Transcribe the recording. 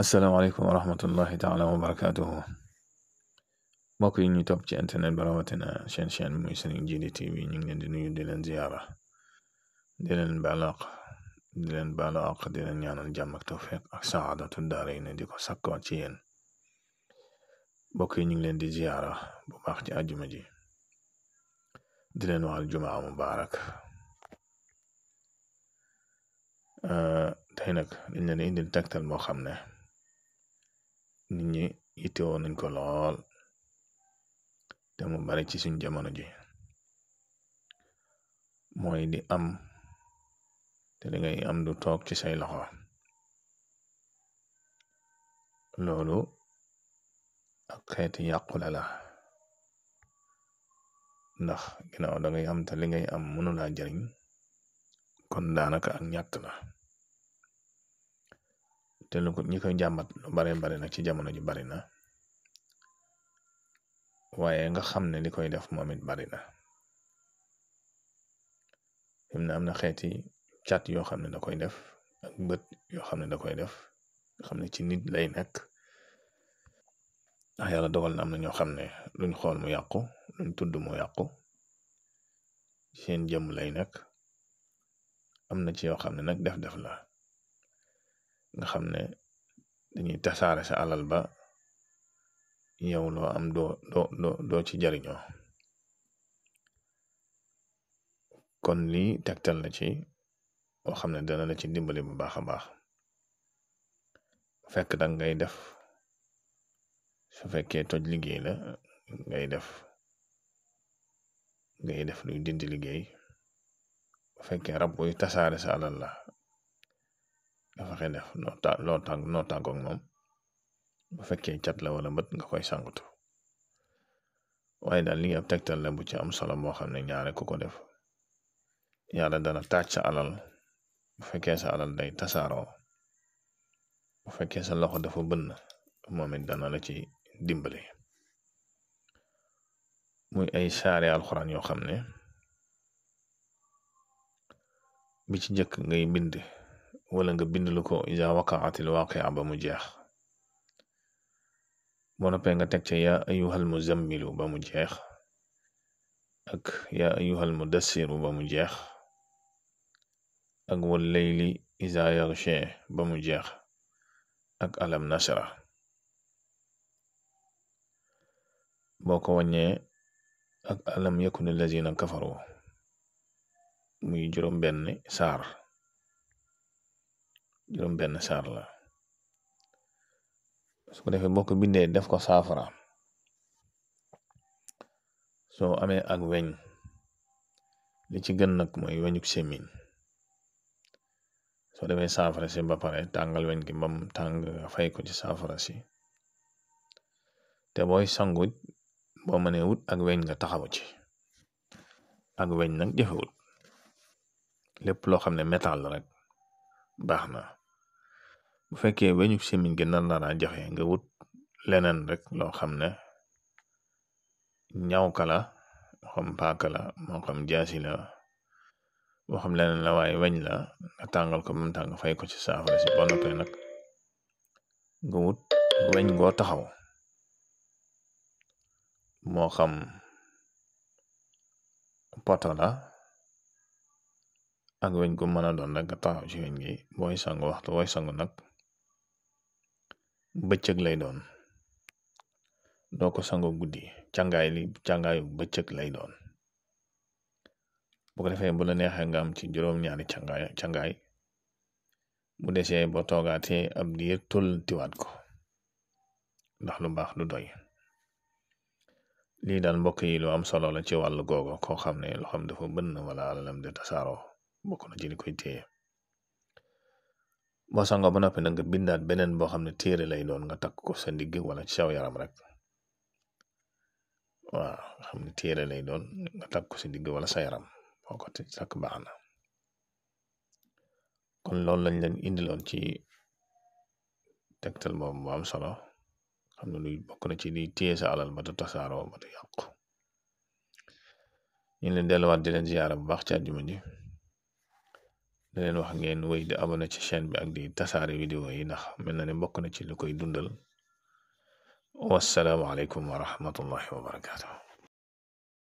asalaamaaleykum wa rahmatullahi taala wa barakaatuhu mbokk yi ñu topp ci internet ba rawatina chaîne muy Serigne Djily TV ñu ngi leen di nuyu di leen ziyaara di leen baalu àq di leen ñaanal jàmm ak tawfiq ak saadatu daarayni di ko sakkoot ci yéen mbokk yi ñu ngi leen di ziyaara bu baax ci àjjuma ji di leen waxal jumaa mubaarak tey nag dañ leen indil tegtal boo xam ne nit ñi yittewoo nañ ko lool te mu bari ci suñ jamono ji mooy di am te li ngay am du toog ci say loxo loolu ak xeeti yàqule la ndax ginnaaw da ngay am te li ngay am mënulaa jariñ kon daanaka ak ñàkk la te lu ko ñi koy jàmbat lu bari nag ci jamono ji bari na waaye nga xam ne li koy def moom it bari na fi mu ne am na xeeti cat yoo xam ne da koy def ak bët yoo xam ne da koy def nga xam ne ci nit lay nekk ndax yàlla dogal na am na ñoo xam ne luñ xool mu yàqu luñ tudd mu yàqu seen jëmm lay nekk am na ci yoo xam ne nag def la nga xam ne dañuy tasaare sa alal ba yow loo am doo ci jariñoo kon lii tegtal la ci boo xam ne dana la ci dimbali bu baax a baax fekk dang ngay def su fekkee toj liggéey la ngay def luy dindi liggéey bu fekkee rab buy tasaare sa alal la dafa xëy def noo tàggoog moom bu fekkee cat la wala bët nga koy sangutu waaye daal li ab tegtal la bu ci am solo boo xam ne ñaare ku ko def yàlla dana taaj sa alal bu fekkee sa alal day tasaaroo bu fekkee sa loxo dafa bënn moom it dana la ci dimbali muy ay saare alxuraan yoo xam ne bi ci njëkk ngay bind wala nga bind lu ko iza waqaatil waaqia ba mu jeex boo noppee nga teg ca yaa ayyuhal muzammilu ba mu jeex ak yaa ayyuhal mudassiru ba mu jeex ak wal layli iza yaghsha ba mu jeex ak alam nasra boo ko wàññee ak alam yakun allazina kafaru muy juróom-benn saar la su ko defee boo ko bindee def ko saafara soo amee ak weñ li ci gën nag mooy weñuk semiñ soo defee saafara si ba pare tàngal weñ gi bam tàng fay ko ci saafara si te booy sangut boo mënee wut ak weñ nga taxaw ci ak weñ nag jafewut lépp loo xam ne métal rek baax na bu fekkee weñu semiñ gi nar na jafe nga wut leneen rek loo xam ne ñawka la moo xam paaka la moo xam jaasi la moo xam leneen la waaye weñ la nga tàngal ko moom tàng fay ko ci saafara si boo noppee nag nga wut weñ goo taxaw moo xam poto la ak weñ gu mën a doon rek nga taxaw ci weñ gi booy sangu nag bëccëg lay doon doo ko sango guddi càngaayu bëccëg lay doon bu ko defee bu la neexee nga am ci juróom-ñaari càngaay bu desee boo toogaatee ab diir tiwaat ko ndax lu baax du doy lii daal mbokk yi lu am solo la ci wàllu googu koo xam ne loo xam dafa bënn wala alalam de tasaaroo bokk na ci li koy téye boo sangoo ba noppi nag nga bindaat beneen boo xam ne téere lay doon nga takk ko sa ndigg wala ci saw yaram rek waaw nga xam ne téere lay doon nga takk ko sa ndigg wala sa yaram boo ko takk baax na kon loolu lañ leen indiloon ci tegtal boobu bu am solo xam ne luy bokk na ci liy téye sa alal ba du tasaaroo ba du yàqu ñu leen delluwaat di leen ziyaara bu baax ci àjjuma ji di leen wax ngeen wéy di abonné ci chaîne bi ak di tasaare vidéo yi ndax mel na ne bokk na ci lu koy dundal. wassalaamu aleykum wa rahmatullahi wa barakaatu.